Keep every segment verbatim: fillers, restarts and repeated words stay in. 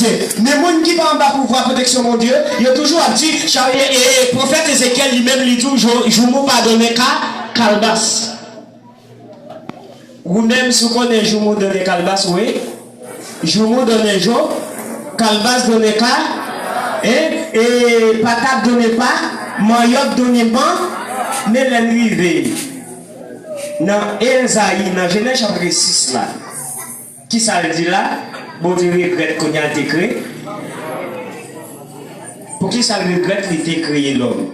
Bondye. Men moun ki pa anba pouvwa pwoteksyon Bondye, yo toujou ap di, cha- e, e, e, pwofèt Ezekyèl li menm li di w, jou- joumo pa donnen ka- kalbas. Ou menm, si w konnen joumo donnen kalbas, wi. Joumo donnen jou, kalbas donnen ka, e, e, patat donnen pa, manyòk donnen pan, men lè n rive nan Ezayi, nan Jenèz chapit sis la, kisa l di la? Bondye regrèt kounye a l te kreye. Poukisa l regrèt li te kreye lòm?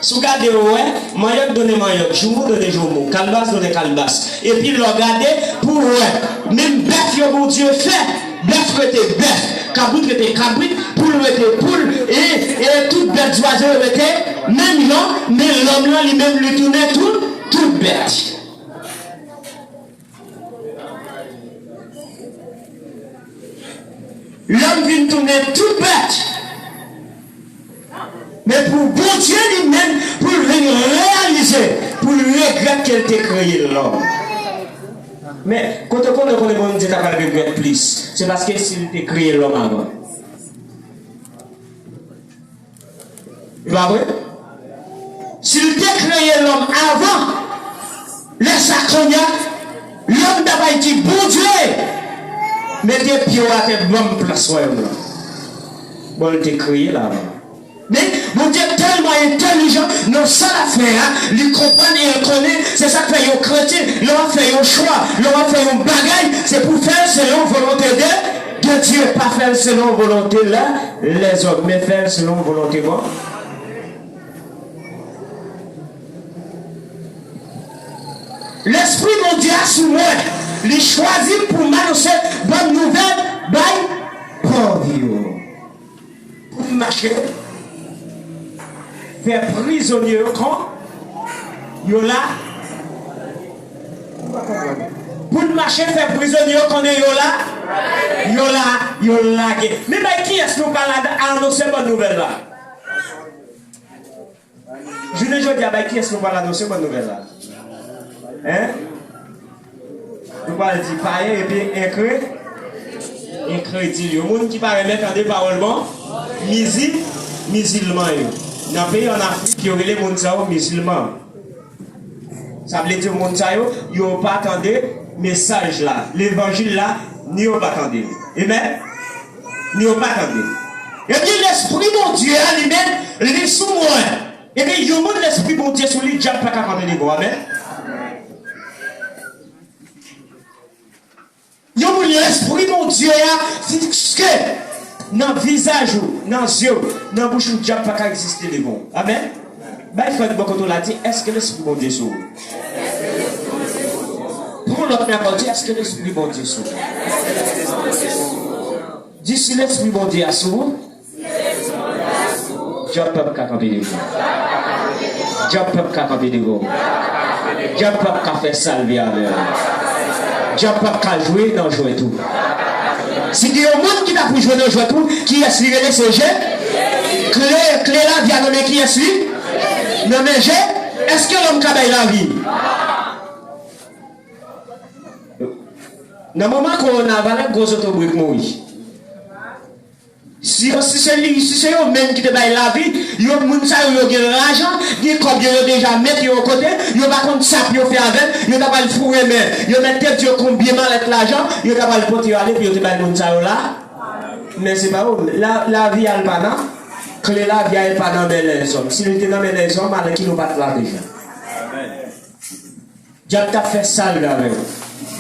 Si w gade, w wè, manyòk donnen manyòk, joumo donnen joumo, kalbas donnen kalbas. Epi lè w gade, pou w wè, menm bèf yo Bondye fè, bèf rete bèf, kabrit rete kabrit, poul rete poul, e, e tout bèt zwazo yo rete menm jan, men lòm lan li menm li tounen tout, tout bèt. Lòm vin tounen tout bèt. Men pou Bondye li menm, pou l vin reyalize, pou l regrèt ke l te kreye lòm. Men, kote konnen, konnen Bondye ta pral regrèt plis, se paske si l te kreye lòm avan. E pa vre? Si l te kreye lòm avan, lè sa kounye a, lòm ta pral di, Bondye, mete pye w atè, ban m plas wayòm lan. Bon, l te kreye l avan. Men, Bondye tèlman entèlijan nan sa l ap fè a, li konprann e l konnen, se sa k fè yon kretyen, lè w ap fè yon chwa, lè w ap fè yon bagay, se pou fè l selon volonte de, de Dye, pa fè l selon volonte lè, lèzòm, men fè l selon volonte bon. Lespri Bondye a sou mwen, li chwazi m pou m anonse bòn nouvèl bay pòv yo. Pou m mache fè prizonye yo kon yo la. Pou n mache fè prizonye yo konnen yo la. Yo la, yo lage. Men bay kiyès nou pral ad- anonse bòn nouvèl la? Jounen jodi a, bay kiyès nou pral anonse bòn nouvèl la? Hein? Nou pral di payen epi enkre, enkredil yo. Moun ki pa renmen tande pawòl bon, mizi, mizilman yo. Nan peyi ann Afrik, yo rele moun sa yo mizilman. Sa vle di moun sa yo, yo pa tande mesaj la, levanjil la, ni yo pa tande l. Amen? Ni yo pa tande l. Epi Lespri Bondye a li menm, li sou mwen. Epi yon moun Lespri Bondye sou li, dyab pa ka kanpe devan w. Amen? Yon moun Lespri Bondye a fikse nan vizaj ou, nan zye w, nan bouch ou, dyab pa ka egziste devan w. Amen? Bay frè ki bò kote w la, di, èske Lespri Bondye sou ou? Pran lòt men ankò, di, èske Lespri Bondye sou ou? Di, si Lespri Bondye a sou ou, dyab p ap ka kanpe devan w. Dyab p ap ka kanpe devan w. Dyab p ap ka fè sa l vle avè w. Dyab p ap ka jwe nan jwèt ou. Si gen yon moun ki ta pou jwe nan jwèt ou, kiyès li rele? Se Je. Kle, kle lavi a nan men kiyès li? Nan men Je. Èske lòm ka bay lavi? Nan moman kowona, valè gwo zotobrik mouri. Si yo, si se li, si se yo menm ki te bay lavi, yo, moun sa yo, yo gen lajan, gen kòb yo, yo deja mete yon kote, yo pa konn sa pou yo fè avè l, yo ta pral foure men, yo mèt te di yo konbyen malèt lajan, yo ta pral pote yo ale pou yo te bay moun sa yo la. Men se pa yo, la, lavi a l pa nan, kle lavi a l pa nan men lèzòm. Si l te nan men lèzòm, alèkile w pa t la deja. Dyab t ap fè sa l vle avè w.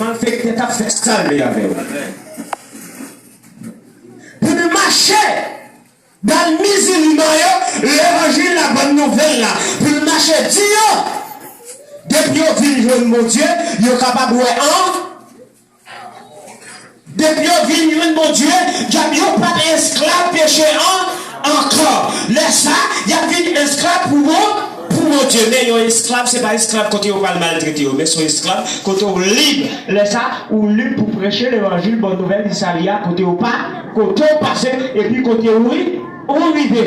Malfektè t ap fè sa l vle avè w. Pou nou mache bay mizilman yo levanjil la, bòn nouvèl la. Pou nou mache di yo, depi yo vin jwenn Bondye, yo kapab wè an Depi yo vin jwenn Bondye, dyab yo p ap esklav peche an, ankò. Lè sa, y ap vin esklav pou Bon, pou Bondye. Men yon esklav, se pa esklav kote yo pral maltrete yo, men se yon esklav kote w lib. Lè sa, ou lib pou preche levanjil, bòn nouvèl, di sali a, kote w pa, kote w pase, epi kote w ri, ou rive.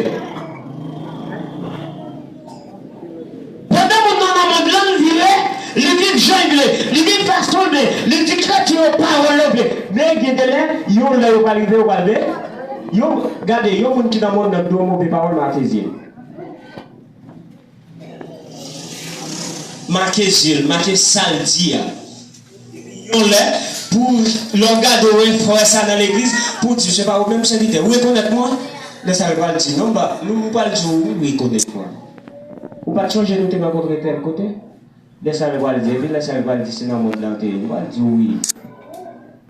Pandan moun nan nan mond lan, l vire, li di jan l vle, li di fason l vle, li di kretyen yo pawòl yo vle. Men gen de lè, yon lè yo pral rive, yo pral vle, Yon, gade, yon moun ki nan mond nan di yon move pawòl, make zye l. Make zye l, make sa l di a. Yon lè, pou lè w gade w wè frè sa nan legliz, pou w di, se pa ou menm sèvitè, ou rekonèt mwen? Lè sa l pral di, non, m pa, nou, m pral di w, ou rekonèt mwen. Ou pa t sonje nou te rankontre tèl kote? Lè sa l pral di, epi lè sa l pral di, se nan mond lan te ye, m pral di w wi.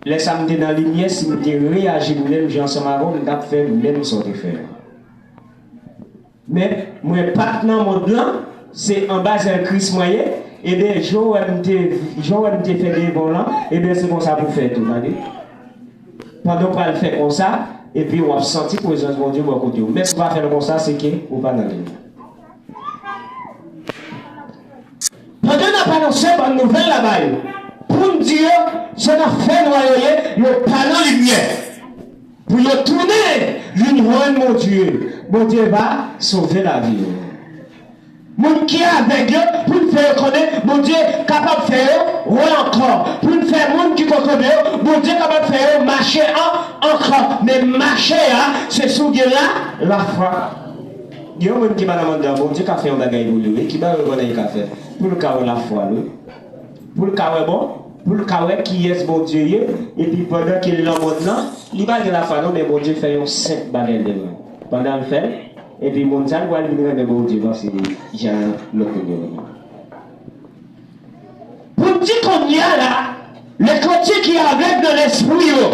Lè sa m te nan limyè, si m te reyaji menm jan ansanm avè w, m t ap fè menm sa w te fè a. Men, mwen pa t nan mond lan, se anba zèl Kris mwen ye, ebyen, jan w wè m te, jan w wè m te fè devan w lan, ebyen, se konsa pou w fè tou, tande. Pandan w pral fè konsa, epi w ap santi prezans Bondye bò kote w. Men si w pa fè l konsa, se ke ou pa nan limyè. Pandan n ap anonse bòn nouvèl la ba yo, pou n di yo, se nan fènwa yo ye, yo pa nan limyè. Pou yo tounen vin jwenn Bondye, Bondye va sove lavi yo. Moun ki avèg yo, pou n fè yo konnen Bondye kapab fè yo wè ankò. Pou n fè moun ki kokobe yo, Bondye kapab fè yo mache an, ankò. Men mache a, se si w gen la, lafwa. Gen yon moun ki pa nan mond lan, Bondye ka fè yon bagay pou li, wi. Ki bagay ou konnen li ka fè? Pou l ka wè lafwa l, wi. Pou l ka wè bon, pou l ka wè kiyès Bondye ye, epi pandan ke l nan mond lan, li pa gen lafwa non, men Bondye fè yon senp bagay devan l. Pandan l fè l, epi moun sa l pral vin renmen Bondye pase jan lòt moun yo renmen. Pou n di kounye a la, lè kote ki avèg nan lespri yo,